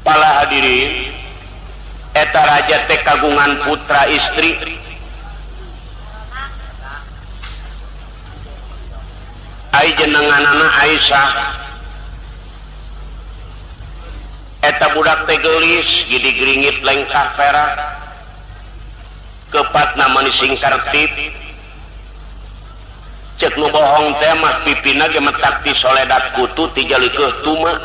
Pala hadirin, eta raja teh kagungan putra istri. Ai jenenganana Aisyah. Eta budak teh geulis, gidi gringit lengkah perak. Kepatna mani singkartip. Cek nu bohong teh mah pipina ge metak ti soledat kutu ti jalikeuh tuma.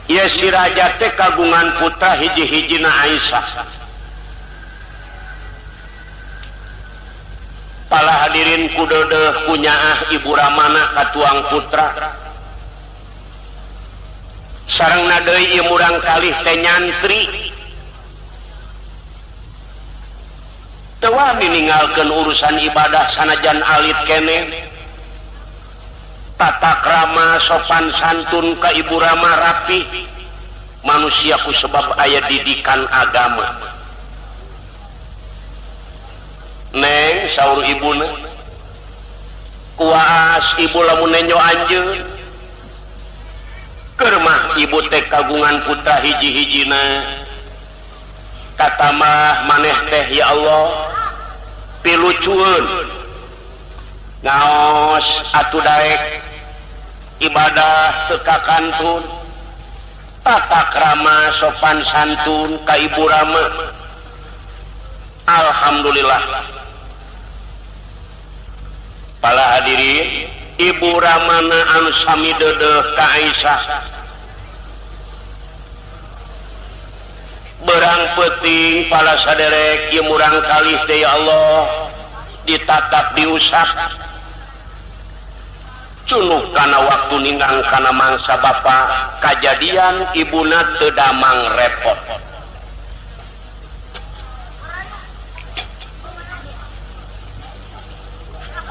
Ieu si raja teh kagungan putra hiji-hijina Aisyah. Pala hadirin ku deudeuh ku nyaah ibu ramana katuang putra. Sarengna deui ieu murang kalih teh nyantri. Teu wani ninggalkeun urusan ibadah sanajan alit keneh. Tata krama sopan santun ka ibu rama rapi. Manusia ku sebab aya didikan agama. Neng saur ibuna, kuas ibu lamun nenjo anjeun. Keur mah ibu teh kagungan putra hiji-hijina. Kata mah maneh teh ya Allah pilucueun ngaos atuh daek ibadah teu kakantun tata krama sopan santun ka ibu rama. Alhamdulillah. Pala hadirin, ibu ramana anu sami deudeuh ka Aisyah. Berang peuting pala saderek ieu murang kalih teh ya Allah ditatap diusap. Cunuk kana waktu ninggang kana mangsa bapa kajadian ibuna teu damang repot.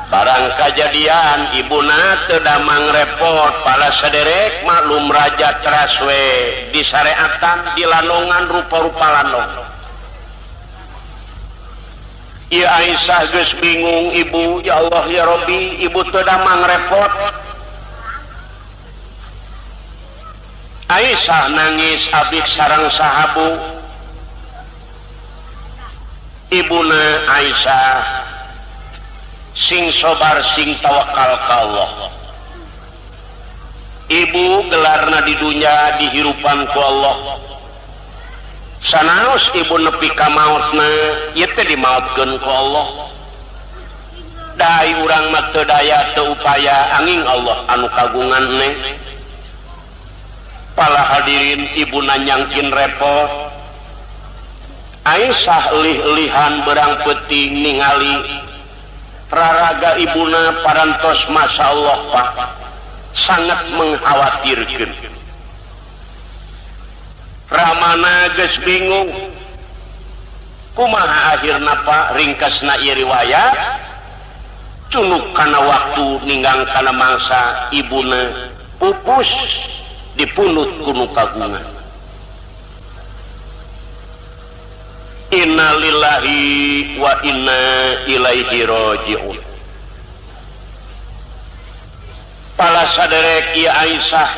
Barang kajadian ibuna teu damang repot pala saderek maklum raja teraswe disareatan dilanongan rupa-rupa lanong. Ieu Aisyah geus bingung ibu ya Allah ya Rabbi ibu teu damang repot. Aisyah nangis abik sareng sahabu. Ibuna Aisyah sing sobar sing tawakal ka Allah. Ibu gelarna di dunya dihirupan ku Allah. Sanaos ibu nepi ka maotna ieu teh dimaotkeun ku Allah. Dai urang mah teu daya teu upaya angin Allah anu kagungan neng. Pala hadirin ibu nanyangkin repot. Aisyah lih-lihan berang peuting ningali raraga ibuna parantos masya Allah Pak sangat mengkhawatirkan. Ramana geus bingung kumaha akhirna Pak ringkasna ieu riwayat cunuk kana waktu ninggang kana mangsa ibuna pupus dipunut ku nu kagungan. Innalillahi wa inna ilaihi rajiun. Pala saderek ieu Aisyah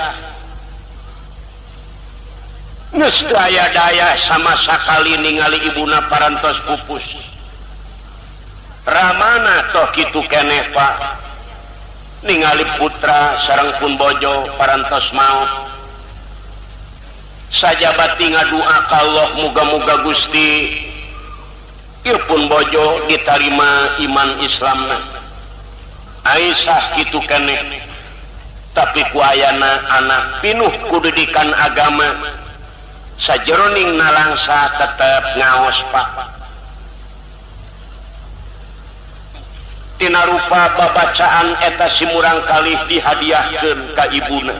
geus teu aya daya sama sakali ningali ibuna parantos pupus. Ramana toh kitu keneh Pak ningali putra sareng pun bojo parantos maot. Sajabati ngadua ka Allah muga-muga Gusti ieu pun bojo ditarima iman Islamna. Aisyah kitu keneh tapi ku ayana anak pinuh ku didikan agama sajeroning nalangsa tetep ngaos Pak. Tina rupa babacaan eta si murang kalih dihadiahkeun ka ibuna.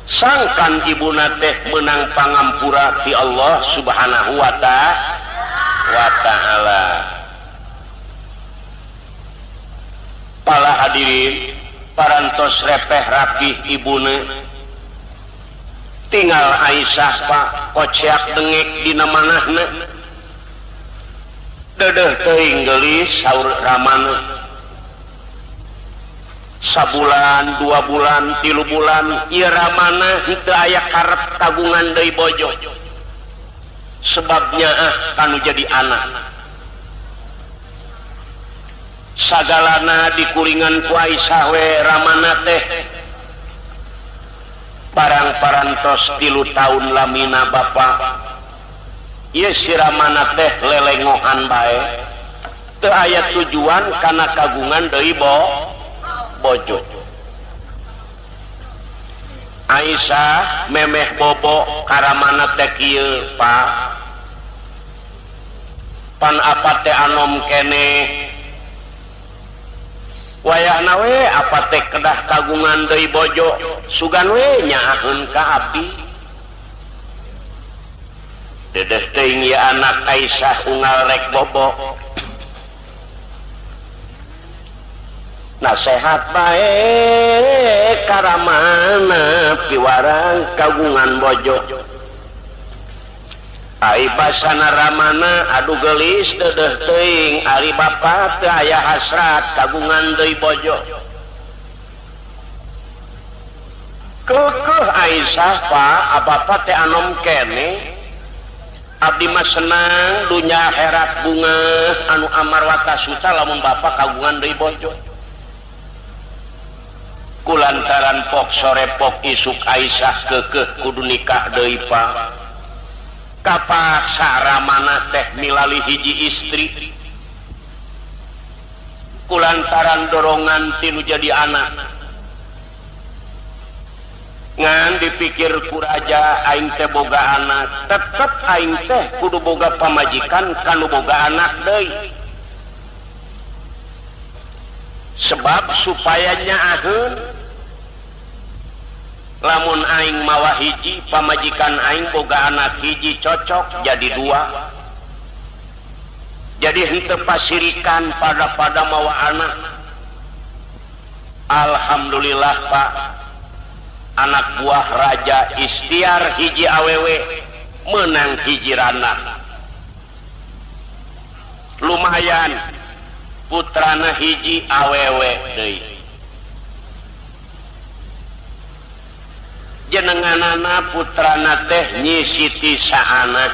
Sangkan ibuna teh menang pangampura ti Allah Subhanahu wa ta'ala. Pala hadirin parantos repeh rapih ibuna. Tinggal Aisyah Pak koceak dengek dina manahna. Deudeuh teuing geulis saur ramana. Sabulan, 2 bulan, 3 bulan, ieu Ramana henteu aya karep kagungan deui bojo. Sebabnya ah kanu jadi anak. Sagalana dikuringan ku Aisyah we Ramana teh. Barang parantos 3 tahun lamina, Bapak. Ieu si Ramana teh lelengohan bae. Teu aya tujuan kana kagungan deui bojo. Aisyah memeh bobo ka Ramana teh kieu, Pak. Pan apa teh anom keneh. Wayahna we apa teh kedah kagungan deui bojo, sugan we nyaaheun ka abdi. Dedeh teuing ieu anak Aisyah unggal rek bobo. Nasehat bae ka Ramana piwarang kagungan bojo. Ai basana Ramana, aduh gelis, dedeh teuing, ari bapa teu aya hasrat kagungan deui bojo. Keukeuh Aisyah, Pak, abapa teh anom keneh. Abdi mah senang dunya akhirat bunga anu amarwata suta lamun bapa kagungan deui bojo. Kulantaran pok sore pok isuk Aisyah keukeuh kudu nikah deui, Pak. Kapaksa Ramana teh milali hiji istri. Kulantaran dorongan tinu jadi anak. Ngan dipikir ku raja, aing teh boga anak, tetep aing teh kudu boga pamajikan kanu boga anak deui. Sebab supaya nyaaheun lamun aing mawa hiji pamajikan, aing boga anak hiji, cocok jadi dua, jadi henteu pasirikan pada pada mawa anak. Alhamdulillah, Pak, anak buah raja istiar hiji awewe menang hiji rana, lumayan putrana hiji awewe deui. Jenenganana putrana teh Nyi Siti Saana.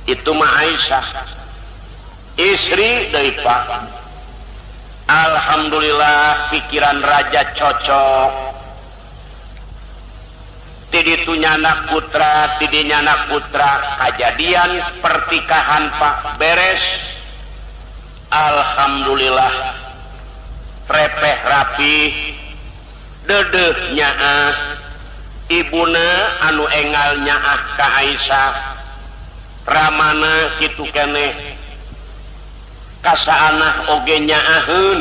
Itu mah Aisyah istri deui, Pak. Alhamdulillah, pikiran raja cocok. Ti ditu nyanak putra, ti dinya nyanak putra, kejadian pertikahan, Pak, beres. Alhamdulillah, repeh rapi, dedeh nyaah ibuna anu engal nyaah ka Aisyah. Ramana kitu keneh, kasaanah oge nyaaheun.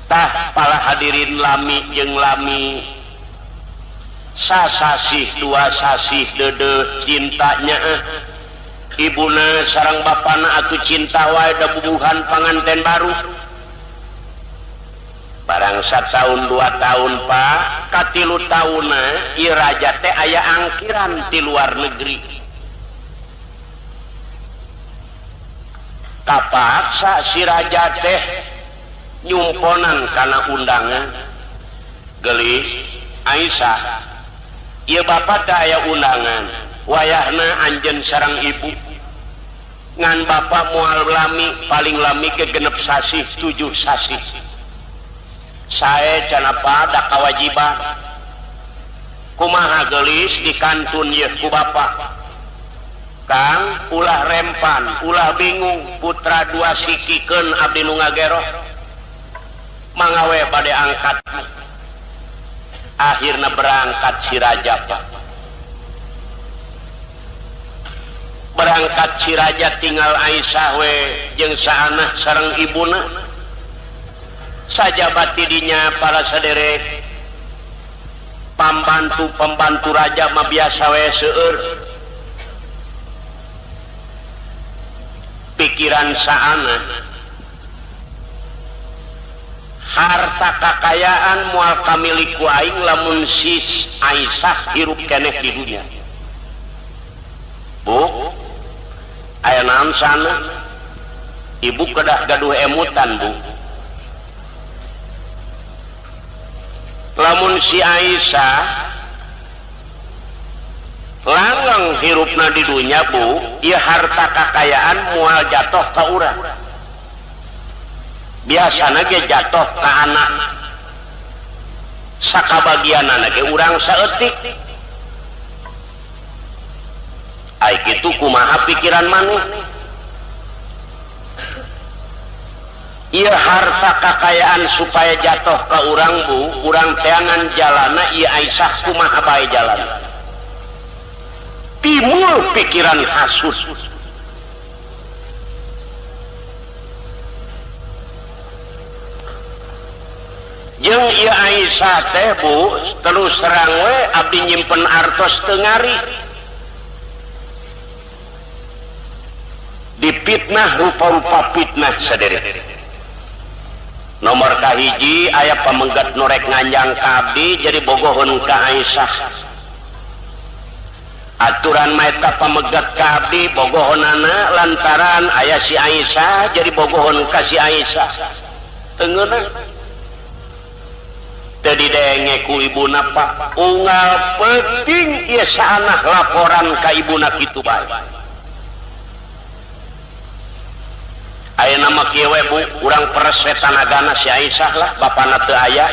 Tah, para hadirin, lami jeung lami, sasasih 2 sasih, dedeh cintanya ibuna sareng bapana atuh cinta wae da bubuhan panganten baru. Barang tahun 2 tahun, Pak, katilu tahunna ieu raja teh aya angkiran di luar negeri. Kapaksa si raja teh nyumponan karena undangan. Gelis Aisyah, ieu bapak teh aya undangan, wayahna anjeun sareng ibu, ngan bapak moal lami, paling lami ke 6 sasih, 7 sasih. Saya cenah pada kewajiban. Kumaha, gelis, di kantun ye ku bapak. Kang, ulah rempan, ulah bingung, putra dua sikikeun abdi nu ngagero, mangga we bade angkat. Akhirnya berangkat si raja, Pak. Berangkat si raja, tinggal Aisyah we jeung saanah sareng ibuna saja. Batidinya, para saderek, pambantu pembantu raja mah biasa we seueur. Pikiran saana, harta kakayaan moal kamilik ku aing lamun si Aisyah hirup keneh di dunia. Bu, aya naon sana? Ibu kedah gaduh emutan bu. Lamun si Aisyah langgeng hirupna di dunya bu, ieu harta kakayaan moal jatuh ka urang. Biasana ge jatuh ka anak. Sakabagianana ge urang saeutik. Ai kitu kumaha pikiran maneh? Ieu harta kakayaan supaya jatuh ka urang bu, urang teangan jalana ieu Aisyah kumaha bae jalana. Timbul pikiran hasud. Jeung ieu Aisyah teh bu, terus terang we abdi nyimpen artos teu ngari. Dipitnah rupa-rupa fitnah saderek. Nomor kahiji aya pamenggat nu rek nganjang ka abdi jadi bogoheun ka Aisyah. Aturan mah eta pamegat ka abdi bogohonana lantaran aya si Aisyah jadi bogoheun ka si Aisyah. Teu ngeunah. Teu didenge ku ibuna Pak. Unggal peuting ieu saanah laporan ka ibuna kitu bae. Ayeuna mah kieu we bu, urang peres we tanagana si Aisyah lah, bapana teu aya.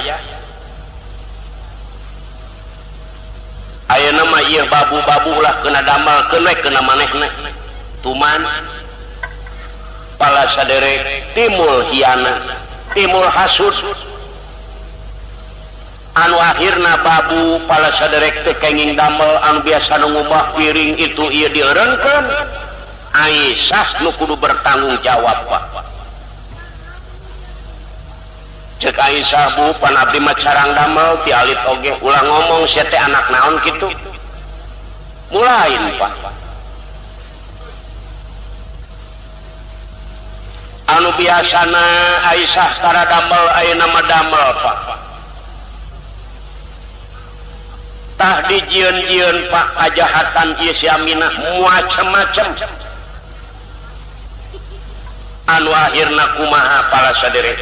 Ayeuna mah ieu babu-babu lah kena damelkeun we kena manehna. Tuman pala saderek timul hiana, timul hasud. Anu akhirna babu pala saderek teu kenging damel anu biasa nu ngubah piring itu ieu dieureunkeun. Aisyah nu kudu bertanggung jawab Pak. Cek Aisyah bu, pan abdi mah carang damel ti alit oge ulah ngomong sia teh anak naon kitu. Mulain Pak. Anu biasana Aisyah tara damel ayeuna mah damel Pak. Tah dijieun-jieun Pak kajahatan ieu si Aminah macem-macem. Anu akhirna kumaha para saderek.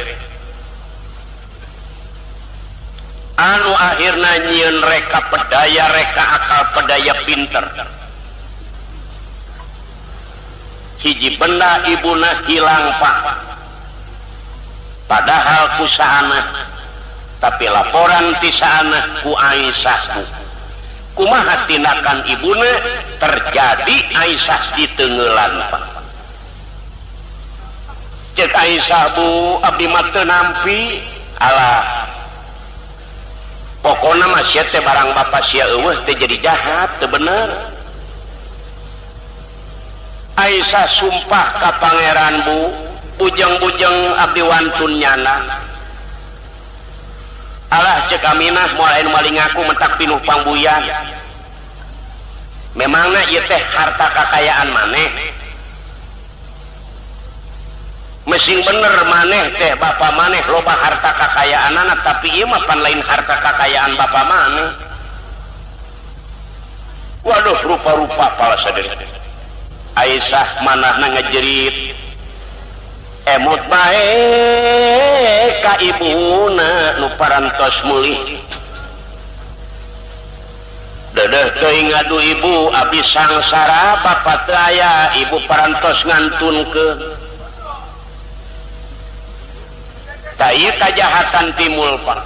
Anu akhirna nyieun reka pedaya, reka akal pedaya pinter. Hiji benda ibuna hilang Pak. Padahal ku saanah, tapi laporan ti saanah ku Aisyah bu. Kumaha tindakan ibuna terjadi Aisyah ditengelan Pak. Cek Aisyah bu, abdi mah teu nampi. Alah, pokona mah sia teh barang bapa sia eueuh teh jadi jahat, teu bener. Aisyah sumpah ka pangeran bu, bujeng-bujeng abdi wantun nyana. Alah cek Aminah moal anu maling ngaku mentak pinuh pangbuyan. Memangna ieu teh harta kakayaan maneh? Mesing bener maneh teh bapa maneh loba harta kakayaanana, tapi ieu mah pan lain harta kakayaan bapa maneh. Waduh rupa-rupa pala saderek. Aisyah manahna ngejerit. Emut bae ka ibuna nu parantos meulih. Dedeh teuing ngadu ibu abdi sangsara bapa teu aya, ibu parantos ngantunkeun. Tah ieu kajahatan timul Pak.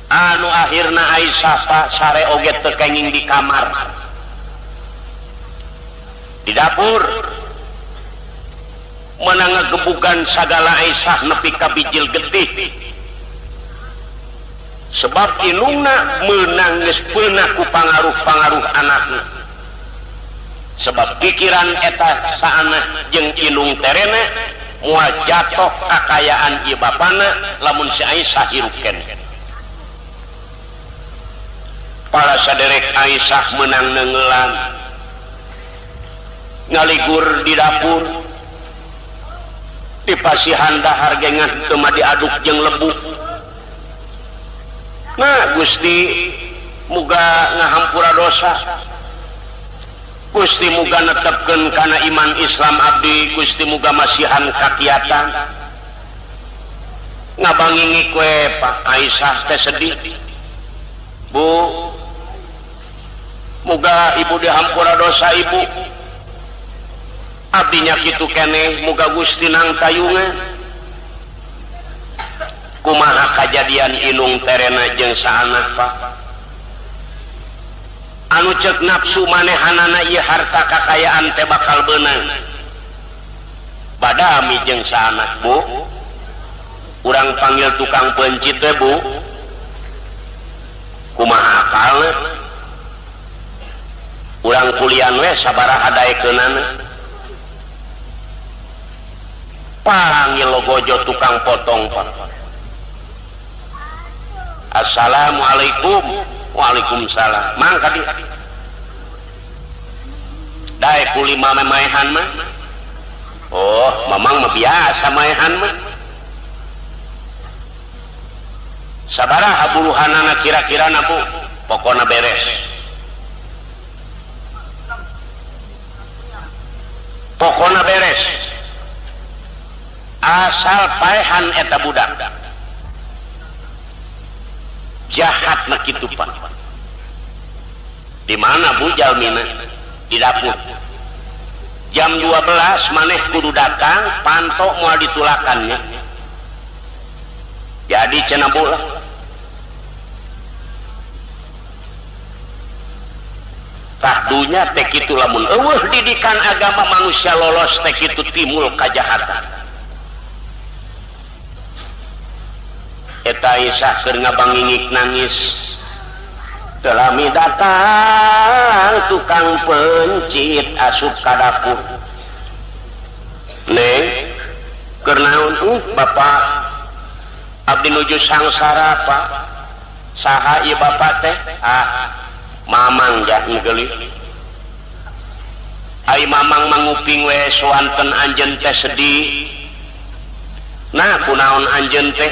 Anu akhirna Aisyah Pak sare oge teu kenging di kamar. Di dapur menang ngegebugan sagala Aisyah nepi ka bijil getih. Sebab inungna meunang geus peunah ku pangaruh-pangaruh anakna. Sebab pikiran eta saanah jeung inung terena moal jatoh kakayaan ieu bapana lamun si Aisyah hirup keneh. Pala saderek Aisyah meunang neunggeulan ngaligur di dapur dipasihan dahar gengah teu mah diaduk jeung lebu. Nah Gusti muga ngahampura dosa. Gusti muga netepkeun kana iman Islam abdi, Gusti muga masihan kakiatan. Ngabangingi kue Pak Aisyah teh sedih. Bu, muga ibu dihampura dosa ibu. Abdinya kitu keneh, muga Gusti nang tayungan. Kumaha kajadian inung terena jeung saanah Pak? Anu cek nafsu manehanana ieu harta kakayaan teh bakal beunang. Badami jeung saanah, Bu. Urang panggil tukang pencit teh, Bu. Kumaha akalna? Urang kulian we sabaraha daekeunana. Panggil logojo tukang potong, Pak. Assalamualaikum. Waalaikumsalam. Mang ka dieu. Daek kulima maehan mah. Oh, mamang mah biasa maehan mah. Sabaraha buruhanana kira-kira na, Bu? Pokona beres. Pokona beres. Asal paehan eta budak. Jahat na kitu, Pak. Di mana Bu jalmina? Di dapur. Jam 12 maneh kudu datang, pantok moal ditulakannya. Jadi cenah Bu lah. Tahdunya teh kitu lamun eueuh didikan agama manusia lolos teh kitu timul kajahatan. Eta Aisyah keur ngabangingik nangis. Telami datang tukang pencit asup ka dapur. Neng, keur naon? Bapak abdi nuju sangsara, Pak. Saha ieu bapak teh? Ah, mamang jah geulis. Ai mamang manguping we soanten anjeun teh sedih. Nah, kunaon anjeun teh?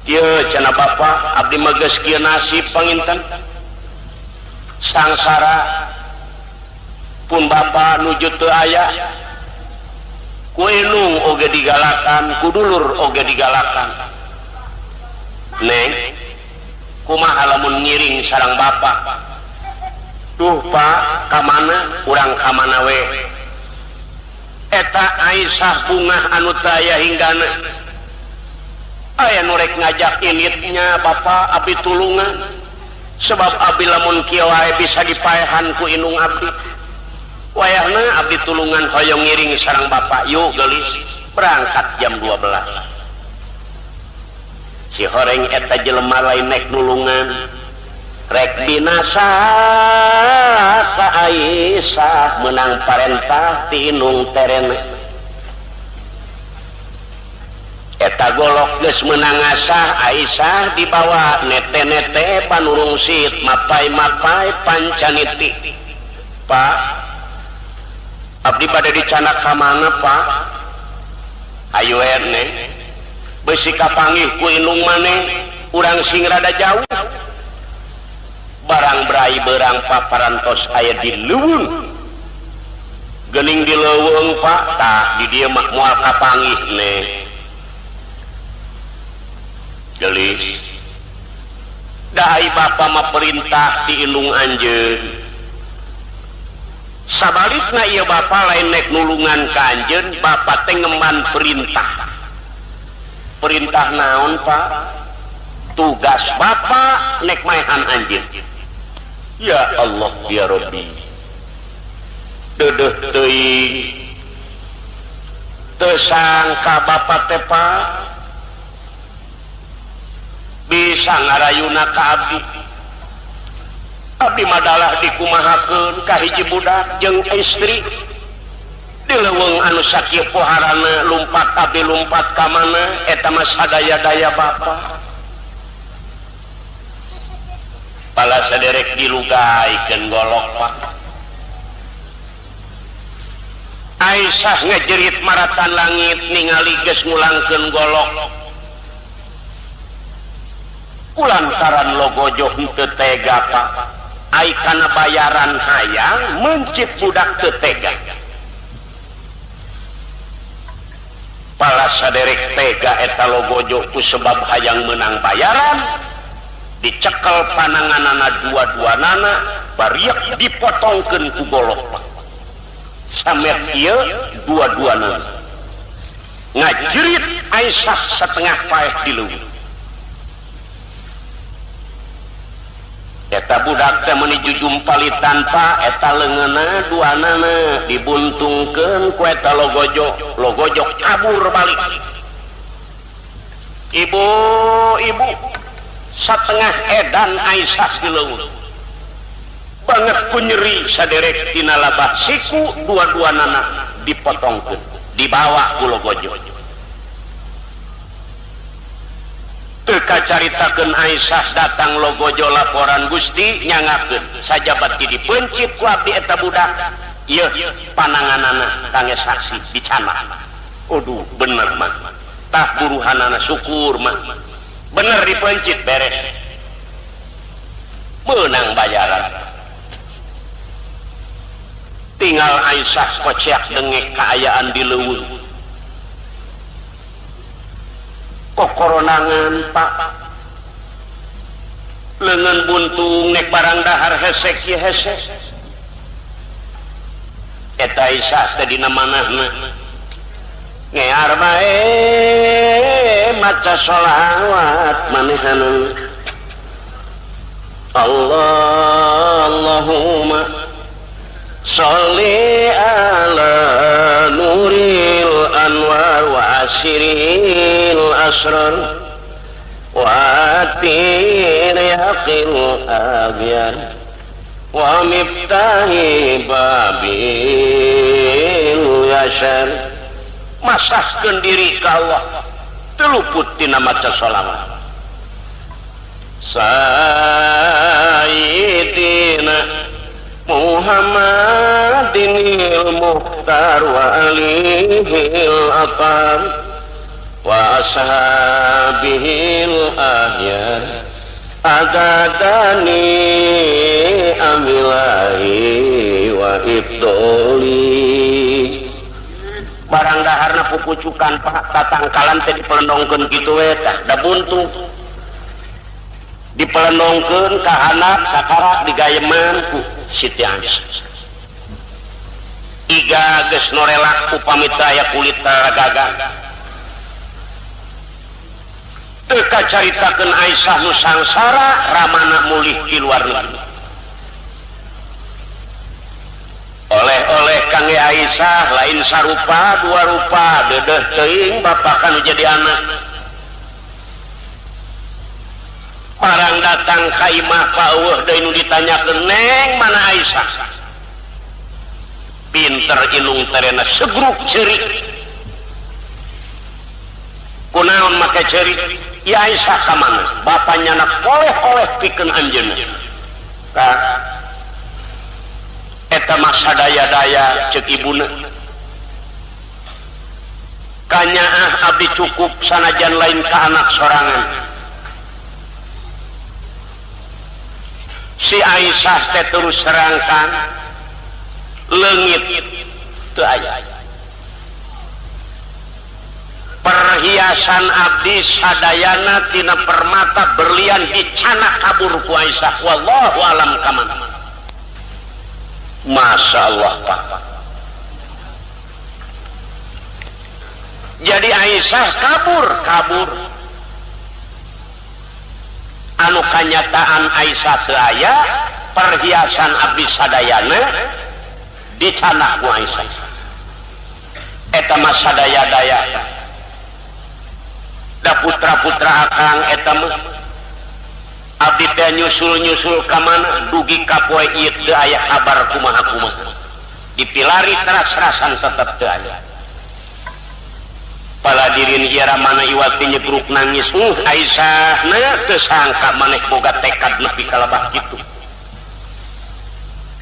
Ieu cenah bapa abdi mah geus kieu nasib panginten. Sangsara pun bapa nuju teu aya. Ku indung oge digalakan, ku dulur oge digalakan. Neng, kumaha lamun ngiring sareng bapa? Duh Pak, ka mana? Urang ka mana we? Eta Aisyah bungah anu teu aya hinggana. Aya nu rek ngajak initnya bapa abdi tulungan. Sebab abdi lamun kieu wae bisa dipaehan ku indung abdi. Wayahna abdi tulungan hoyong ngiring sareng bapa. Yuk geulis, berangkat jam 12. Si horeng eta jelema lain nek nulungan. Rek binasa ka Aisyah menang parentah ti indung terena. Eta golok geus meunang ngasah Aisyah dibawa nete-nete panurungsit mapai-mapai pancaniti. Pak, abdi bade dicanak ka mana, Pak? Ayo ene. Beusi kapanggih ku indung maneh, urang sing rada jauh. Barang berai berang paparantos aya di leuweung. Geuning di leuweung, Pak, tah di dieu mah moal kapanggih neh. Gelis. Dahai bapa mah perintah ti indung anjeun. Sabalikna ieu bapa lain nek nulungan ka anjeun, bapa teh ngemban perintah. Perintah naon, Pak? Tugas bapa nek maehan anjeun. Ya Allah ya Rabbi. Deudeuh teuing. Teu sangka bapa teh, Pak, bisa ngarayuna ka abdi. Abdi madalah dikumahakeun ka hiji budak jeung istri. Di leuweung anu sakieu poharana lumpat abdi lumpat ka mana eta mah sadaya-daya bapa. Pala saderek dilugaikeun golok, Pak. Aisyah ngejerit maratan langit ningali geus ngulangkeun golok. Kulantaran logojo henteu tega, Pak. Ai kana bayaran hayang mencit budak teu tega. Pala saderek tega eta logojo ku sebab hayang menang bayaran dicekel pananganana dua-duanana bariek dipotongkeun ku golok. Samet ieu dua-duanana ngajerit Aisyah setengah paeh di leuweung. Eta budak teh meuni jujumpali tanpa eta leungeunna duanana dibuntungkeun ku eta logojo, logojo kabur balik. Ibu-ibu satengah edan Aisyah di leuweung. Banget ku nyeri saderek tina labah siku dua-duanana dipotongkeun, dibawa ku logojo. Teu kacaritakeun Aisyah datang logojo laporan Gusti nyangakeun sajabat ti dipencit ku abdi eta budak ieu pananganana kangge saksi dicanak. Aduh bener mah tah buruhanana syukur mah bener dipencit beres meunang bayaran. Tinggal Aisyah koceak dengek kaayaan di leuweung. Kokoronangan Pak leungeun buntung nek barang dahar hesek ye hesek. Eta Aisyah teh dina manahna ngear bae maca sholawat manehanana. Allah Allahumma sholli ala nuril anwar wa asiril asrar wa atir yaqil agyar wa miftahi babil yashar. Masahkeun diri ka Allah teluput tina maca sholawat. Sayyidina Muhammadinil Mukhtar wa alihil atam wa ashabihil ahyar agadani amilahi wa ibdoli. Barang daharna pupucukan Pak tatangkalan teh dipelendongkeun kitu we tah da buntung dipelendongkeun ka anak kakarak digayeman ku Siti Aisyah. Iga geus norelak upami teu aya kulit gagang. Teu kacaritakeun Aisyah nu sangsara ramana mulih di luar negeri. Oleh-oleh kangge Aisyah lain sarupa dua rupa deudeuh teuing bapak kanu jadi anak. Barang datang ka imah ka eueuh deui nu ditanyakeun neng mana Aisyah. Pinter inung terena segruk ceurik. Kunaon make ceurik? Ya Aisyah ka mana? Bapa nyana oleh-oleh pikeun anjeunna. Ka eta mah sadaya-daya ceuk ibuna. Kanyaah abdi cukup sanajan lain ka anak sorangan. Si Aisyah teh terus terangkan leungit teu aya. Perhiasan abdi sadayana tina permata berlian dicanak kabur ku Aisyah wallahu alam kamana. Masya Allah Pak. Jadi Aisyah kabur. Anu kanyataan Aisyah teu aya, perhiasan abdi sadayana dicanak ku Aisyah. Eta mah sadaya-daya. Da putra-putra akang eta mah abdi teh nyusul-nyusul ka mana dugi ka poe ieu teu aya kabar kumaha-kumaha. Dipilari teras-terasan tetep teu aya. Paladirin ieu ramana iwal ti nyegruk nangis. Aisyah na teu sangka maneh boga tekad nepi ka lebah kitu.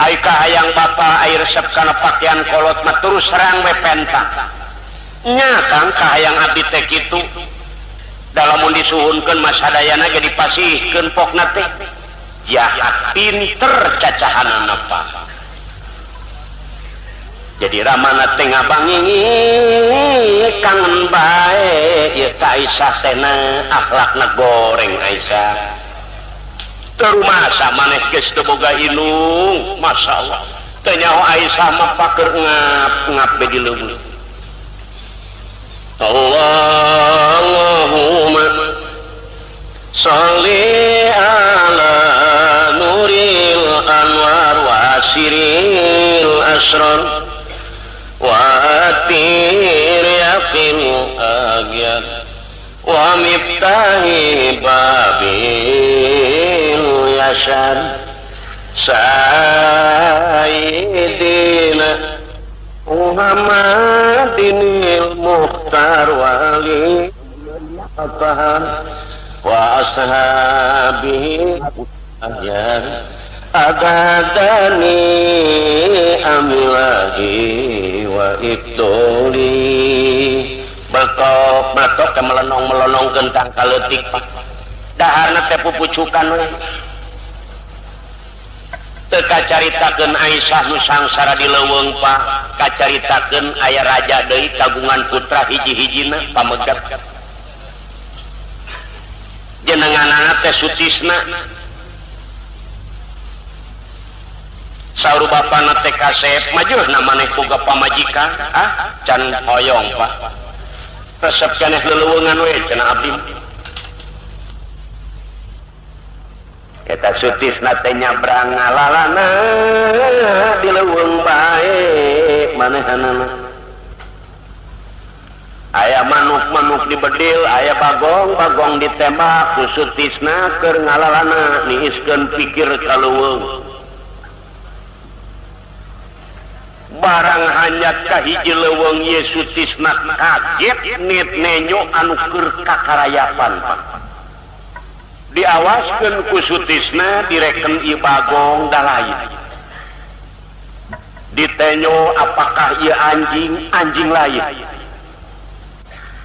Ai kahayang bapa ai resep kana pakaian kolot mah terus serang we penta. Nya Kang kahayang abdi teh kitu. Dalamun disuhunkeun mah sadayana ge dipasihkeun pokna teh. Jahat pinter cacahanana Pak. Jadi ramana teh ngabangingi kangen bae ieu ka Aisyah teh akhlakna goreng Aisyah. Teu rumasa maneh geus teu boga indung, masyaallah. Teu nyaho Aisyah mah paker ngap-ngap be di leuweung. Allahumma sholli ala nuril anwar wa siril asrar wa atir yaqin agyar wa miftahi babil yasar sayyidina Muhammadinil Mukhtar wali atahar wa ashabihi ahyar agadani amilahi wa ibtuli. Betok betok ke melenong-melonong gentang kaletik Pak. Daharna teh pupucukan we. Teu kacaritakeun Aisyah nu sangsara di leuweung Pak, kacaritakeun aya raja deui kagungan putra hiji-hijina pamegat. Jenenganana teh Sutisna. Saur bapana teh kasep, majuhna maneh boga pamajikan, ah can hoyong Pak. Resep keneh leuweungan we cenah abdi. Eta Sutisna teh nyabrang ngalalana di leuweung bae manehanana. Aya manuk-manuk dibedil, aya bagong-bagong ditembak ku Sutisna keur ngalalana niiskeun pikir ka leuweung. Barang hanyat ka hiji leuweung ye Sutisna kaget nit nenyo anu keur kakarayapan Pak. Diawaskeun ku Sutisna direken ieu bagong da lain. Ditenyo apakah ieu anjing, anjing lain.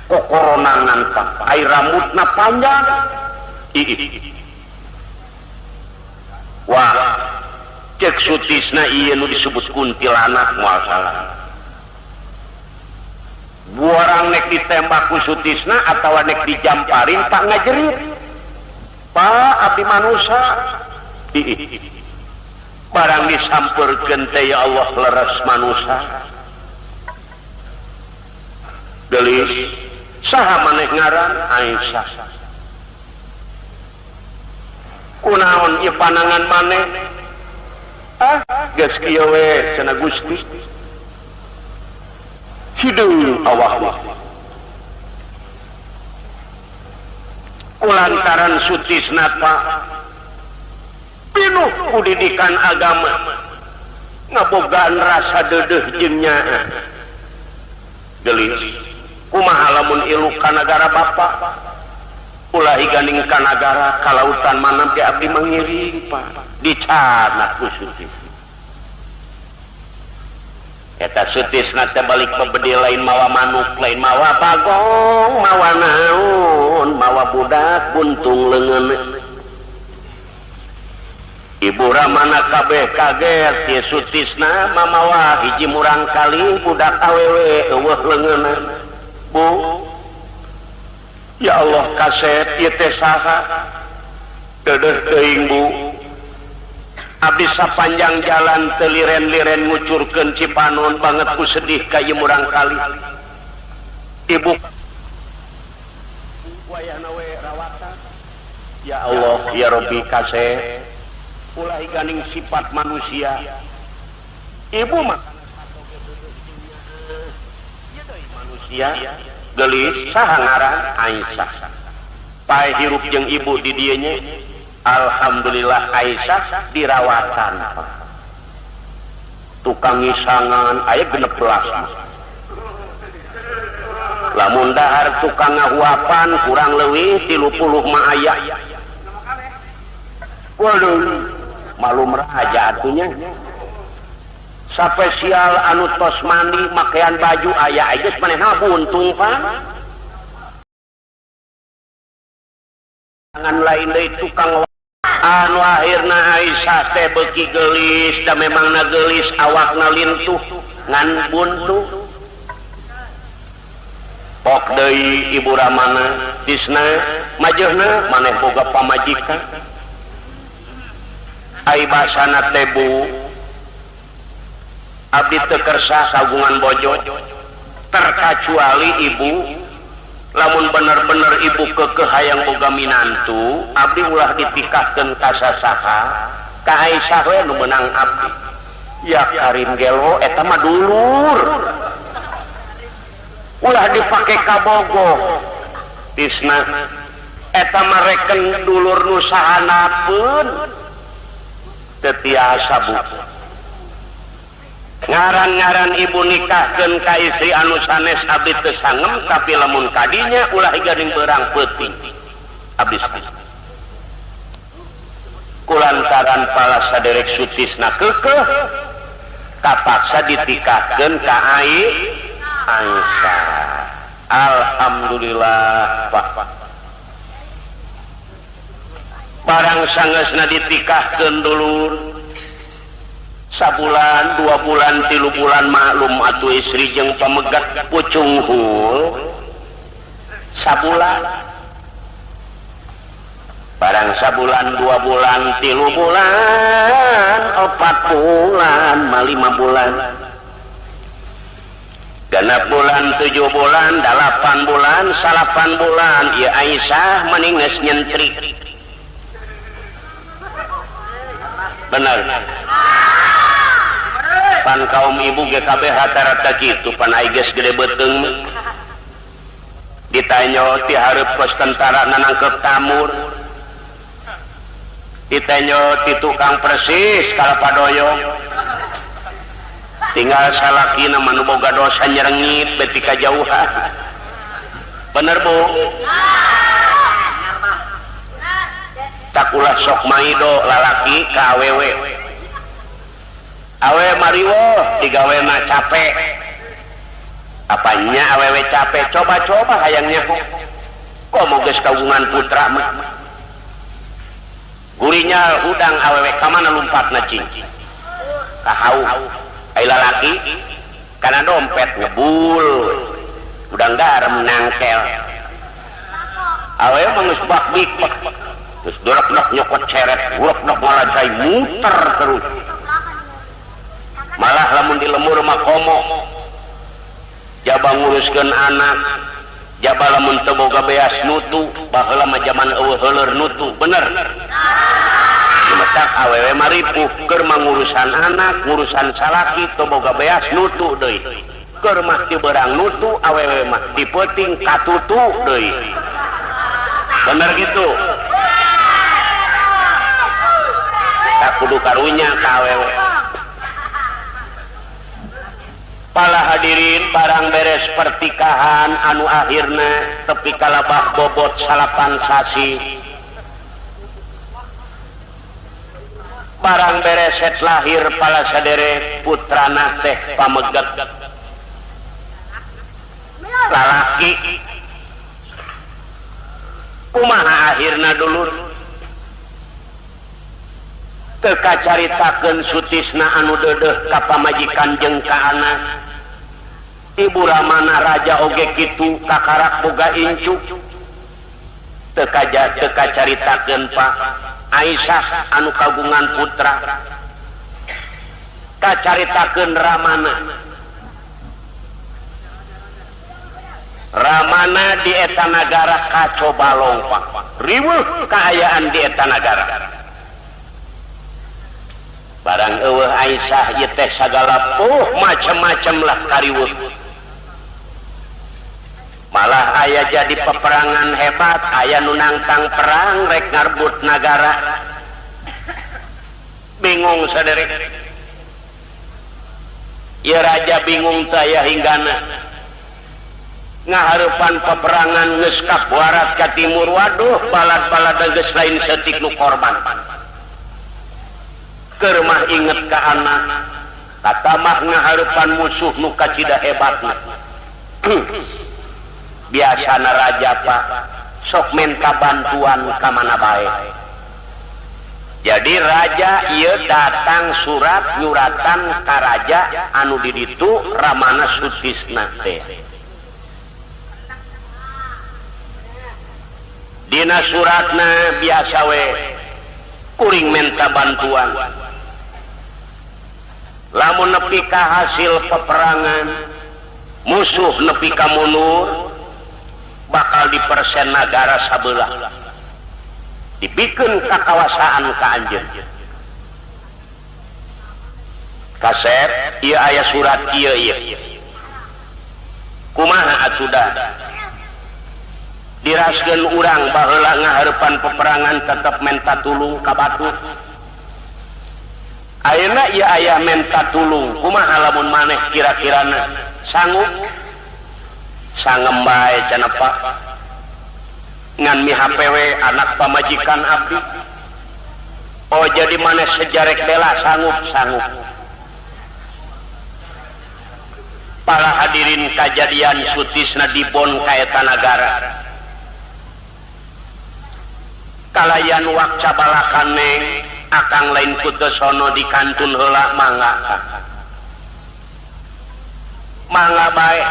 Kokoronangan Pak, ai rambutna panjang. Ih. Wah, cek Sutisna ieu nu disebut kuntilanak moal salah. Buarang nek ditembak ku Sutisna atawa nek dijamparin Pak ngajerit. Pak abdi manusia. Barang disampeurkeun teh ya Allah leres manusia. Geulis saha maneh ngaran Aisyah. Kunaon ieu panangan maneh? Ah geus kieu we cenah Gusti. Hideung awak. Kulantaran Sutisna Pak pinuh ku didikan agama ngabogaan rasa deudeuh jeung nyaah. Geulis kumaha lamun ilu ka nagara bapa ulah ganing ka nagara ka lautan mana ge abdi mangiring Pak dicanak ku Sutisna. Eta Sutisna teh balik bebedil lain mawa manuk lain mawa bagong mawa naon mawa budak buntung leungeun. Ibu ramana kabeh kaget ye Sutisna mamawa hiji murang kali budak awewe eueuh leungeunna. Bu ya Allah kasep ieu teh saha deudeuh teuing Bu. Abdi sapanjang jalan teu liren-liren ngucurkeun cipanon banget ku sedih ka ieu murang kali. Ibu wayahna we rawatan. Ya Allah ya Rabbi kasep ulah ganing sifat manusia. Ibu mah manusia geulis saha ngaran Aisyah. Pae hirup jeung ibu di dieu nya. Alhamdulillah Aisyah dirawatan. Tukang ngisangan aya 16. Lamun dahar tukang ngahuapan kurang leuwih 30 mah aya. Waduh, malum raja atunya. Spesial anu tos mandi makean baju aya geus manehna buntung Pak. Tangan lain deui tukang anu akhirna Aisyah teh beuki geulis da memangna geulis awakna lintuh ngan buntu. Pok deui Ibu Ramana Tisna majeuhna maneh boga pamajikan. Ai basana teh Bu abdi teu kersa kagungan bojo terkecuali ibu lamun bener-bener ibu kekeh hayang boga minantu abdi ulah ditikahkeun ka sasaha ka Aisyah we nu meunang abdi. Ya Karim gelo eta mah dulur ulah dipake kabogoh. Tisna eta mah reken dulur nu sahanapeun teu tiasa Bu. Ngaran-ngaran ibu nikahkeun ka istri anu sanes abdi teu sangem tapi lamun kadinya ulah garing beurang peuting abdi kulantaran pala saderek Sutisna keukeuh kapaksa ditikahkeun ka Aisyah. Alhamdulillah Pak. Barang sangeusna ditikahkeun dulur sabulan, 2 bulan, 3 bulan maklum atuh istri jeung pamegat pucunghul sabulan. Barang sabulan, 2 bulan, 3 bulan, 4 bulan, 5 bulan, 6 bulan, 7 bulan, 8 bulan, 9 bulan, ya Aisyah mending geus nyentrik. Bener. Pan kaum ibu GKB rata-rata gitu pan geus gede beuteung ditanyo ti hareup kos tentara nanangkep tamur ditanyo ti tukang persis kalapadoyong tinggal salakina mah nu boga dosa nyerengit beti kajauhan. Bener Bu? Tak ulah sok maido lalaki ka awewe awe mariwo digawena capek apanya awewe capek coba-coba hayangnya kok mau geus kagungan putra mah gurinya udang awewe ka mana lumpatna cing ka hau ai lalaki kana dompet ngebul udang garam nangkel awewe mah geus bakbik terus dorok-dorok nyokot ceret gorok-dorok ngalacai muter terus malah lamun di lemur mah komo jaba nguruskeun anak jaba lamun teu boga beas nutu baheula mah jaman eueuh heuleur nutu bener matak awewe mah ripuh keur mah ngurusan anak ngurusan salaki teu boga beas nutu deui keur mah ti beurang nutu awewe mah ti peuting katutu deui bener gitu tak kudu karunya ka awewe. Pala hadirin barang beres pertikahan anu akhirna tepi kalabah bobot 9 sasi barang bereset lahir pala sadere putrana teh pameget lalaki kumaha akhirna dulur teu kacaritakeun Sutisna anu deudeuh ka pamajikan jeung ka anak. Ibu Ramana raja oge kitu kakarak boga incu teu kacaritakeun Pak Aisyah anu kagungan putra kacaritakeun Ramana. Ramana di eta nagara kacobalong Pak riweuh kaayaan di eta nagara barang eueuh Aisyah ieu teh sagala puh macem-macem lah kariweuh malah aya jadi peperangan hebat aya nu nangtang perang rek ngarbut nagara bingung saderek ieu raja bingung teh aya hinggana ngahareupan peperangan geus ka barat ka timur waduh balad-balad geus lain seutik nu korban keur mah inget ka anak katamah ngahareupan musuh nu kacida hebatna. Biasana raja Pak sok menta bantuan ka mana bae. Jadi raja ieu datang surat nyuratan ka raja anu di ditu Ramana Sutisna teh. Dina suratna biasa we kuring menta bantuan. Lamun nepi ka hasil peperangan musuh nepi ka mundur bakal dipersen nagara sabelah. Dibikeun ka kawasaan ka anjeun. Kasep ieu aya surat ieu ieu. Kumaha atuda? Diraskeun urang baheula ngahareupan peperangan tetep menta tulung ka batur. Ayeuna ieu aya menta tulung, kumaha lamun maneh kira-kirana sanggup? Sangem bae cenah Pak. Ngan mihapewe anak pamajikan abdi. Oh jadi maneh sejarek bela sanggup sanggup. Para hadirin kajadian Sutisna dibon ka eta nagara. Kalayan wakca balakan neng akang lain kutesono di kantun heula mangga. Mangga bae.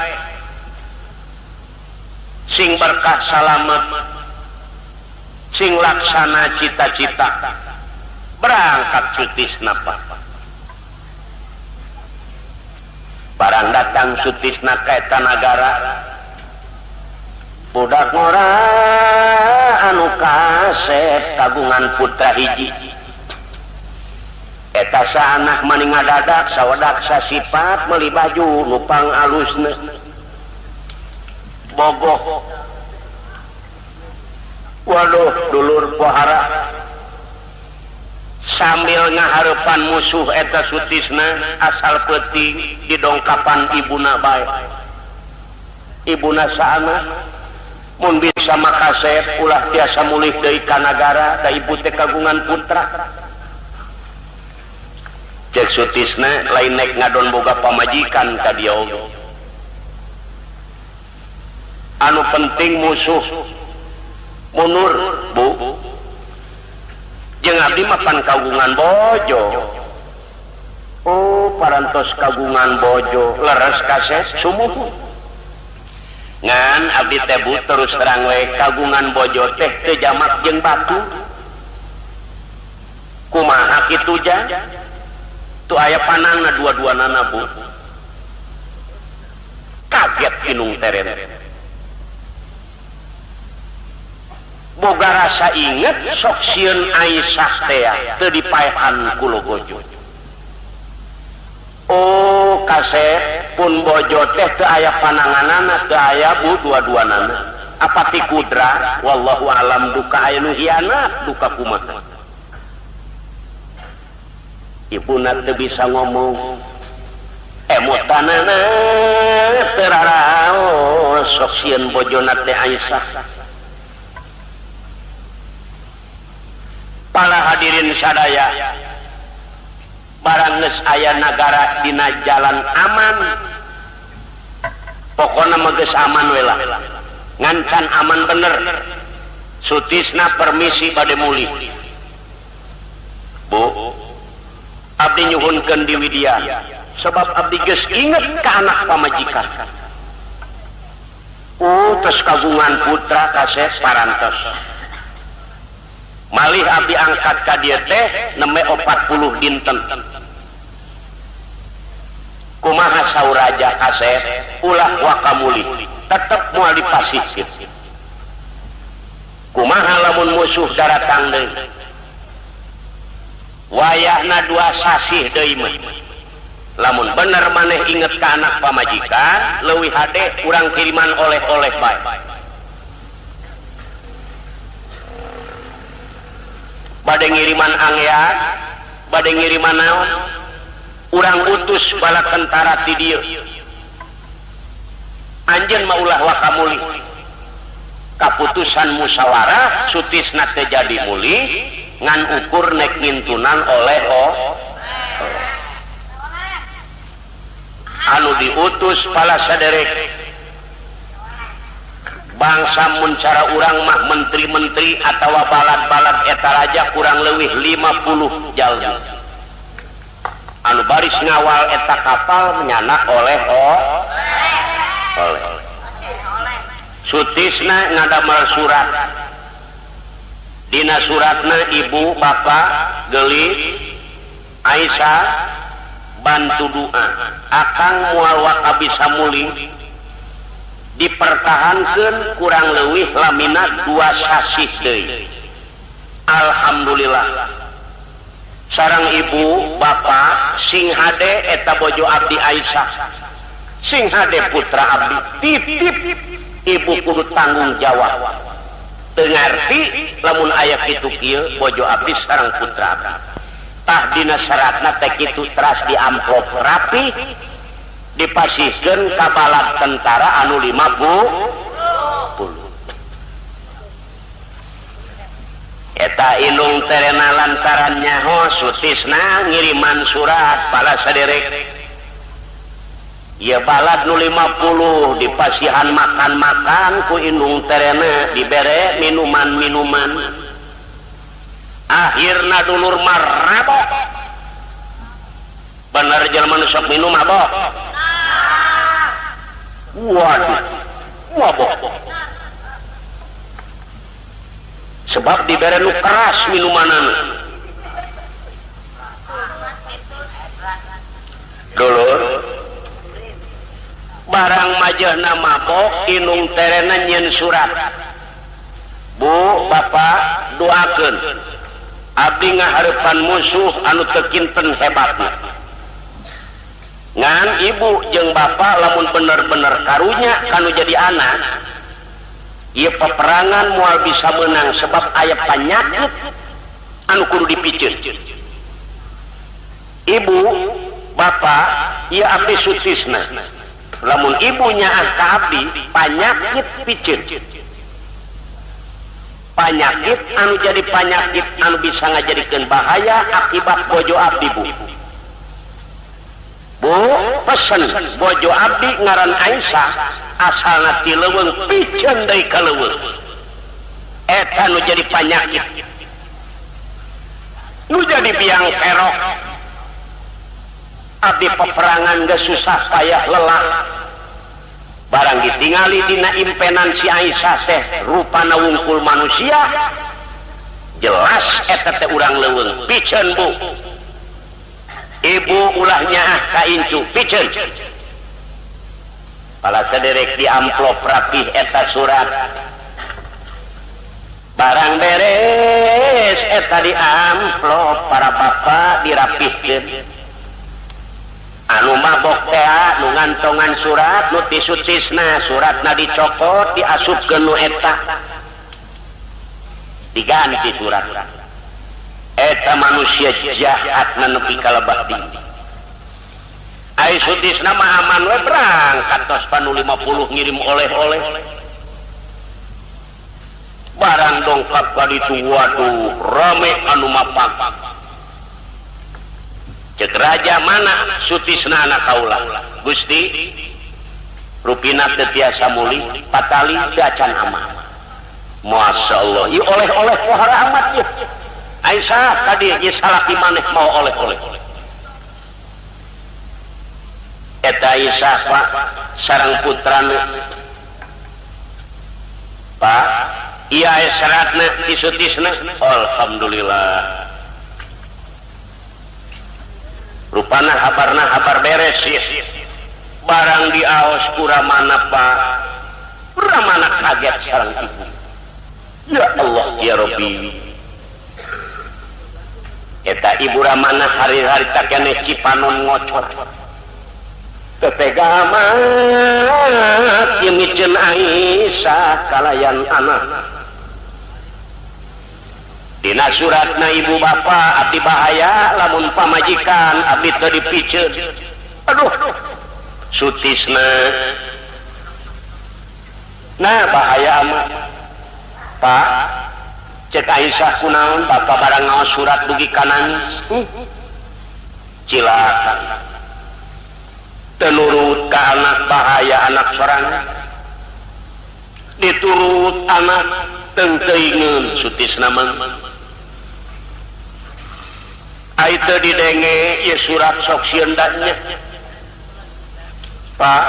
Sing berkah salamet. Sing laksana cita-cita. Berangkat Sutisna Pak. Barang datang Sutisna ka eta nagara. Budak ngora anu kasep kagungan putra hiji. Eta saanah mani ngadadak sawedak sasipat meuli baju nu pang alusna. Bogoh. Waduh dulur pohara. Sambil ngahareupan musuh eta Sutisna asal peuting didongkapan ibuna bae. Ibuna saana mun bisa makasep ulah tiasa mulih deui ka nagara da ibu teh kagungan putra. Cek Sutisna lain nek ngadon boga pamajikan ka dieu oge. Anu penting musuh mundur bu. Jeung abdi mah pan kagungan bojo. Oh parantos kagungan bojo leres kasep sumuh. Ngan abdi teh bu terus terang we kagungan bojo teh teu jamak jeung batu. Kumaha kitu ja? Tu aya panangna dua-duanana bu. Kaget inung teren. Boga rasa inget sok sieun Aisyah teh teu dipaehan ku logojo. Oh kasep pun bojo teh teu aya pananganana teu aya bu dua-duanana. Apa ti kudra wallahu alam duka aya nu hianat duka kumaha. Ibuna teu bisa ngomong. Emutanana teu raraos sok sieun bojona teh Aisyah. Para hadirin sadaya barang geus aya nagara dina jalan aman pokona mah geus aman we lah ngancan aman bener. Sutisna permisi bade mulih bu abdi nyuhunkeun di Widya sebab abdi geus inget ka anak pamajikan. Oh tos kagungan putra kasep parantos. Malih abdi angkat ka dieu teh neme 40 dinten. Kumaha saur raja kasep ulah wakamulih tetep moal dipasihkeun. Kumaha lamun musuh daratang deui. Wayahna 2 sasih deui mah. Lamun bener maneh inget ka anak pamajikan leuwih hade urang kiriman oleh-oleh bae. Bade ngiriman angea, bade ngiriman naon, urang utus bala tentara ti dieu. Anjeun mah ulah wakamulih. Kaputusan musyawarah Sutisna teh jadi mulih ngan ukur nek ngintunan oleh oh. Anu diutus pala saderek. Bangsa mun cara urang mah menteri-menteri atawa balad-balad eta raja kurang leuwih 50 jalmi. Anu baris ngawal eta kapal menyanak oleh oleh. Sutisna ngadamel surat. Dina suratna ibu bapak geulis Aisyah bantu doa akang moal waka bisa mulih dipertahankan kurang leuwih lamina 2 sasih deui. Alhamdulillah sareng ibu bapak sing hade eta bojo abdi Aisyah sing hade putra abdi titip ibu kudu tanggung jawab teu ngarti lamun aya kitu kieu bojo abdi sareng putra abdi. Tah dina syaratna teh kitu teras di amplop rapi dipasihkeun ka balad tentara anu 50. Eta indung terena lantaran nyaho Sutisna ngiriman surat pala saderek. Ieu balad nu 50 dipasihan makan-makan ku indung terena dibere minuman-minuman. Akhirna dulur marabok. Bener jelema nu sok minum mabok. Waduh, mabok. Sebab dibere nu keras minumanana. Dulur barang majehna mabok indung terena nyieun surat. Bu, bapak doakeun abdi ngahareupan musuh anu teu kinten hebatna. Ngan ibu jeung bapak lamun bener-bener karunya kanu jadi anak, ieu peperangan moal bisa menang sebab aya panyakit anu kudu dipiceun. Ibu, bapak, ieu abdi Sutisna. Lamun ibu nyaah ka abdi, panyakit piceun. Panyakit anu jadi panyakit anu bisa ngajadikeun bahaya akibat bojo abdi bu. Bu, pesen bojo abdi ngaran Aisyah asalna ti leuweung piceun deui ka leuweung. Eta nu jadi panyakit. Nu jadi biang kerok. Abdi peperangan geus susah payah lelah. Barang ditingali dina impenan si Aisyah teh rupana wungkul manusia. Jelas eta teh urang leuweung piceun bu. Ibu ulah nyaah ka incu piceun. Pala saderek di amplop rapih eta surat. Barang beres eta di amplop para bapak dirapihkeun. Anu mabok teh nu ngantongan surat nu ti Sutisna suratna dicokot diasupkeun nu eta. Diganti surat. Eta manusia jahat nepi ka lebak tinggi. Ai Sutisna mah aman we berangkat tos panu 50 ngirim oleh-oleh. Barang dongkap ka ditu waduh rame anu mapak. Cek raja mana Sutisna anak kaula? Gusti rupina teu tiasa mulih patali teu acan aman. Masya Allah, ieu oleh-oleh pohara amat ieu. Aisyah tadi ieu salaki maneh mau oleh-oleh. Eta Aisyah Pak sareng putrana. Pak, ieu aya syaratna ti Sutisna. Alhamdulillah. Rupana habarna habar beres sih. Barang diaos ku Ramana Pak. Ramana kaget sareng ibu. Ya Allah ya Rabbi. Eta ibu Ramana hari-hari tak keneh Cipanon ngocor. Tetega amat ieu miceun Aisyah kalayan anak. Dina suratna ibu bapa abdi bahaya lamun pamajikan abdi teu dipiceun. Aduh. Sutisna. Nah bahaya amat. Pak, cek Aisyah kunaon bapa barang ngaos surat dugi ka nangis. Cilaka. Teu nurut ka anak bahaya anak sorangan. Diturut anak teuing Sutisna mah. Ai teu didenge ieu surat sok sieun nya. Pak,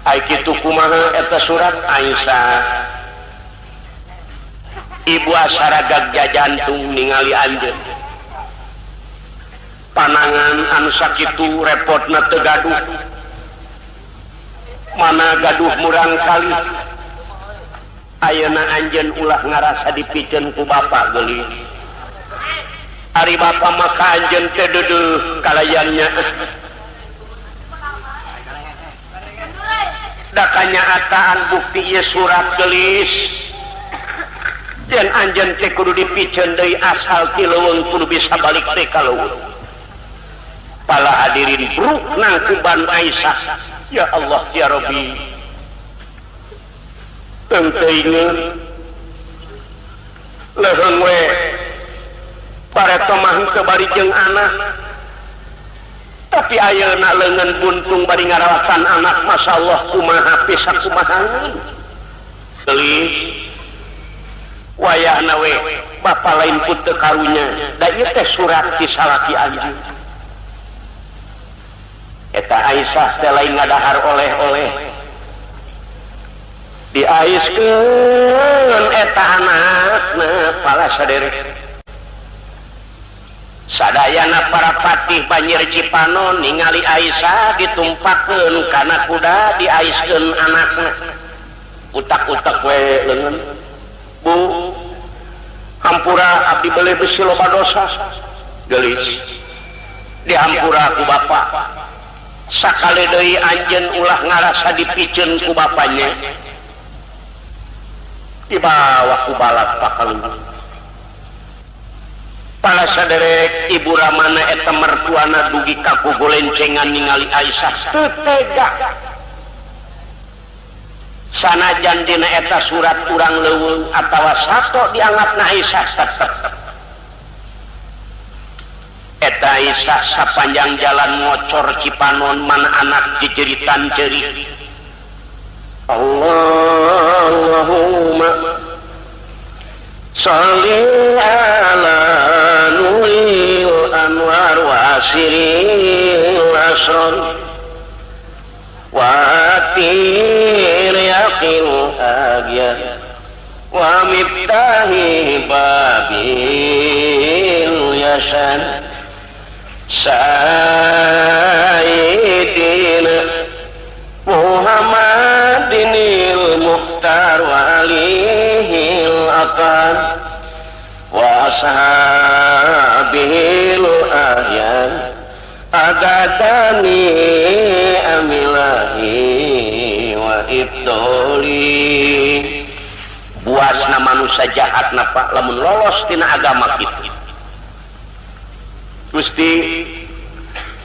ai kitu kumaha eta surat Aisyah. Ibu asaragag jajantung ningali anjeun. Panangan anu sakitu repotna teu gaduh. Mana gaduh murang kali. Ayeuna anjeun ulah ngarasa dipiceun ku bapa geulis. Ari bapa maka anjeun teh deudeuh kalayannya. Da kanyataan bukti ieu surat geulis. Yen anjeun teh kudu dipiceun deui asal ti leuweung kudu bisa balik teh ka leuweung. Pala hadirin bruk nangkuban Aisyah. Ya Allah ya Rabbi. Teuing leuheung we pareto mah henteu bari jeung anak. Tapi ayeuna leungeun buntung bari ngarawatan anak, masyaallah kumaha pisan kumaha. Geulis wayahna we bapa lain pun teu karunya. Da ieu teh surat ti salaki anjeun. Eta Aisyah teh lain ngadahar oleh-oleh. Diaiskeun eta anakna pala saderek. Sadayana para patih Banjir Cipanon ningali Aisyah ditumpakeun kana kuda diaiskeun anakna. Utak-utak we leungeun. Bu, hampura abdi beuleuh besi loba dosa. Geulis. Dihampura ku bapa. Sakali deui anjeun ulah ngarasa dipiceun ku bapanya. Dibawa ku balad pakalung. Pala saderek ibu Ramana eta mertuana dugi ka gogolencengan ningali Aisyah teu tega. Sanajan dina eta surat urang leuweung atawa sato dianggapna Aisyah tetep. Eta Aisyah sapanjang jalan ngocor Cipanon mana anak jejeritan ceurik. Allahumma sholli ala nuril anwar wa asiril asrar wa atir yaqil agya wa miftahi babil yasan sayyidina Muhammadinil Mukhtar wa alihil aqan wa ashabihil ahyan agadani amilahi wa ibdoli. Buasna manusia jahat na Pak lamun lolos tina agama kitu. Gusti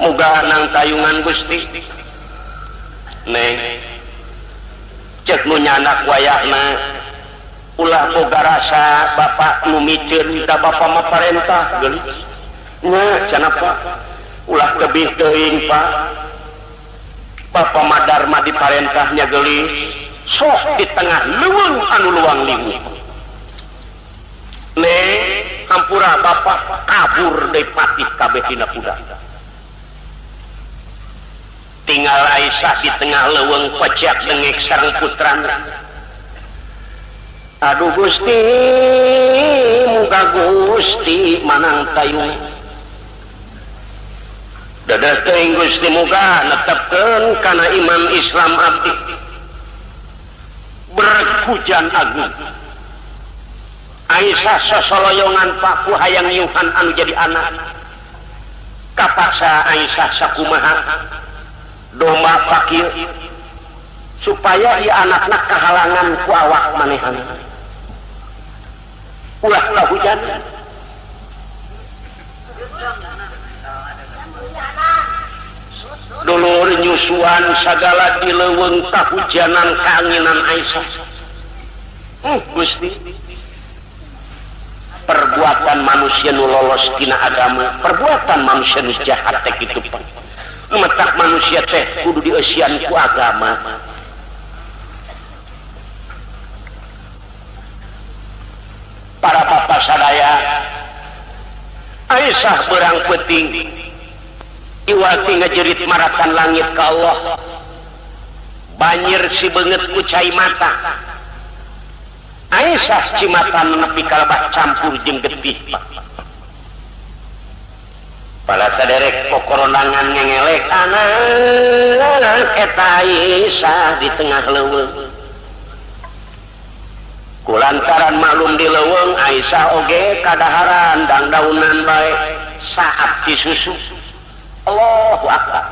muga nang tayungan Gusti. Neng cek nu nyanak wayahna ulah boga rasa bapak nu miceun da bapa mah parentah geulis. Nya cenah Pak ulah tebih teuing Pak. Bapa mah darma diparentahnya geulis sok di tengah leuweung anu luang liwung. Neng hampura bapak kabur deui patih kabeh dina kuda. Tinggal Aisyah di tengah leuweung pecak dengek sareng putrana. Aduh Gusti, muga Gusti manang tayung. Dadah teuing Gusti muga netepkeun kana iman Islam abdi. Berhujan agung. Aisyah sosoloyongan paku hayang nyuhan anu jadi anak. Kapaksa Aisyah sakumaha domba pakir supaya ieu anakna kahalangan ku awak manehan. Ulah kahujan. Dulur nyusuan sagala di leuweung kahujanan kaanginan Aisyah. Gusti, perbuatan manusia nu lolos tina agama, perbuatan manusia nu jahat teh kitu Pak. Metak manusia teh kudu dieusian ku agama. sadaya Aisyah berang peuting iwati ngajerit maratan langit ka Allah banjir si beungeut ku cai mata Aisyah cimatan nepi kalebah campur jeung getih pala saderek kokoronangan ngengelek anak eta Aisyah di tengah leuweung kulantaran maklum di leuweung Aisyah oge kadaharan dangdaunan bae saat disusu Allahu akbar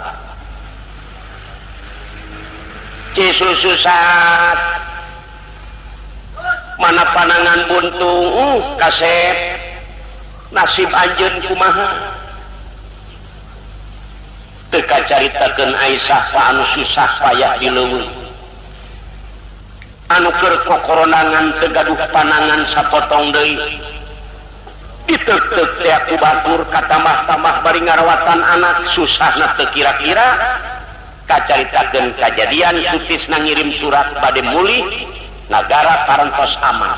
cisusu saat mana panangan buntung kasep nasib anjeun kumaha teu kacaritakeun Aisyah pa anu susah payah di leuweung anu keur kokoronangan teu gaduh panangan sapotong deui diteuk-teuk teh ku batur katambah-tambah bari ngarawatan anak susahna teu kira-kira kacaritakeun kajadian Sutisna ngirim surat bade mulih nagara parantos aman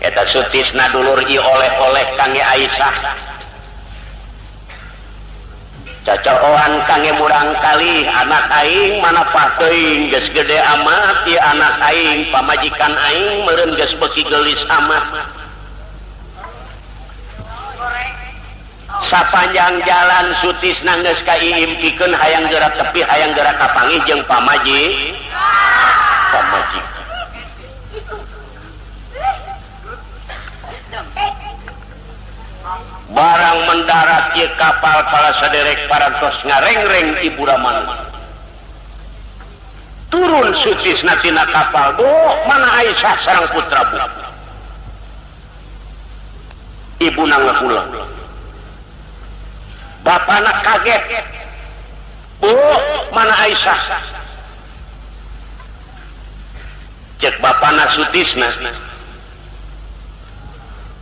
eta Sutisna dulur ieu oleh-oleh kangge Aisyah cocokan kangge murang kali anak aing mana teuing geus gede amat ieu anak aing pamajikan aing meureun geus beuki geulis amat sapanjang jalan Sutisna geus kaiimpikeun hayang geura tepi hayang geura kapanggih jeung pamajikan barang mendarat ieu kapal pala saderek parantos ngarengreng Ibu Ramana turun Sutisna tina kapal bu mana Aisyah sareng putra bu ibuna ngahulang bapana kaget bu mana Aisyah cek bapana Sutisna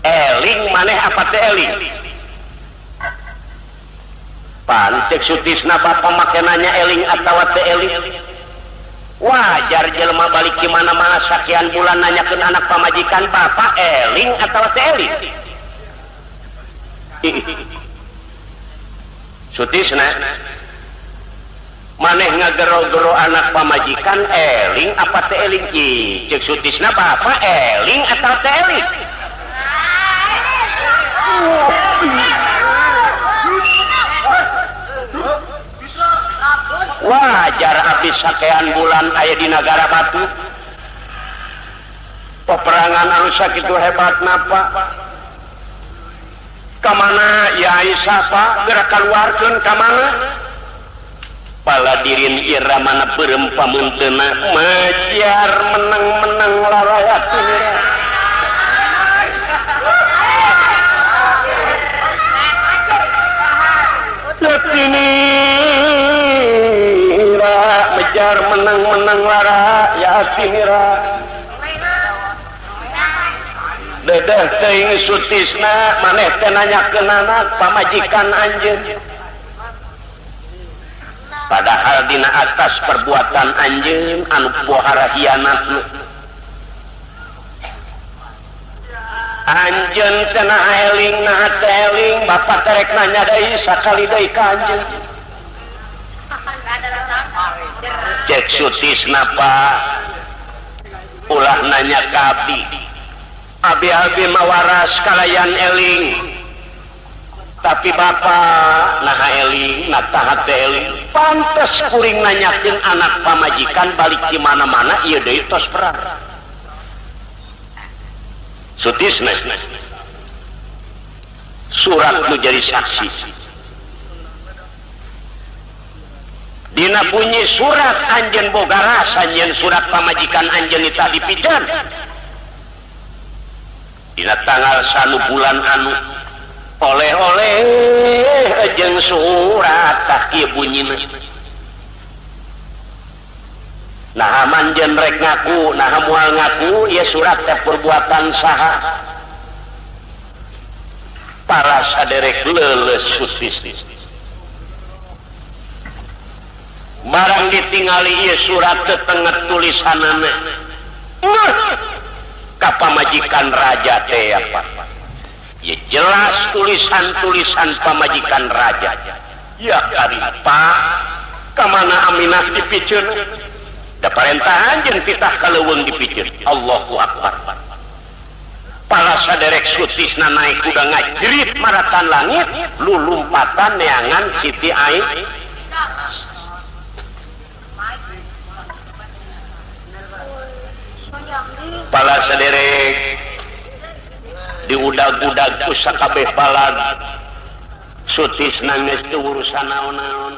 eling maneh apa teh eling pan cek Sutisna bapa make nanya eling atawa teu eling wajar jelema balik di mana-mana sakian bulan nanyakeun anak pamajikan bapa eling atawa teu eling Sutisna maneh ngagero-gero anak pamajikan eling apa teu eling ih cek Sutisna bapa eling atawa teu eling wajar abis sakean bulan aya di nagara batu peperangan anu sakitu hebat napa kamana ya Aisyah pak geura kaluarkeun ka mana paladirin iramana beureum pamunteuna majar menang-menang larayat Yatinira mejar menang-menang lara yatinira dedeh teuing Sutisna maneh teh nanyakeun anak pamajikan anjeun padahal dina atas perbuatan anjeun anu pohara hianatna anjeun teh naha eling naha teh eling bapa teh rek nanya deui sakali deui ka anjeun cek Sutisna pak ulah nanya ka abdi abi-abi mawaras kalayan eling tapi bapak naha eling nah taha teh eling pantes kuring nanyakeun anak pamajikan balik di mana-mana ieu deui tos perang Sutisna surat nu jadi saksi dina bunyi surat anjeun boga rasa nyeun surat pamajikan anjeun eta dipijan dina tanggal sanu bulan anu oleh-oleh jeung surat tah kieu bunyina nah manjeun rek ngaku nah moal ngaku ieu surat teh perbuatan saha para saderek leuleus Sutisna barang ditingali ieu surat teu tenget tulisanana Ka pamajikan raja teh apa? Ya jelas tulisan-tulisan pamajikan raja. Ya karipa ka mana Aminah dipiceun? Da parentahan jeung titah ka leuweung dipiceun. Allahu Akbar. Pala saderek Sutisna naik kuda ngajerit maratan langit lulumpatan neangan Siti Aisyah. Pala saderek diudag-udag ku sakabeh balad. Sutisna geus teu urusan naon-naon.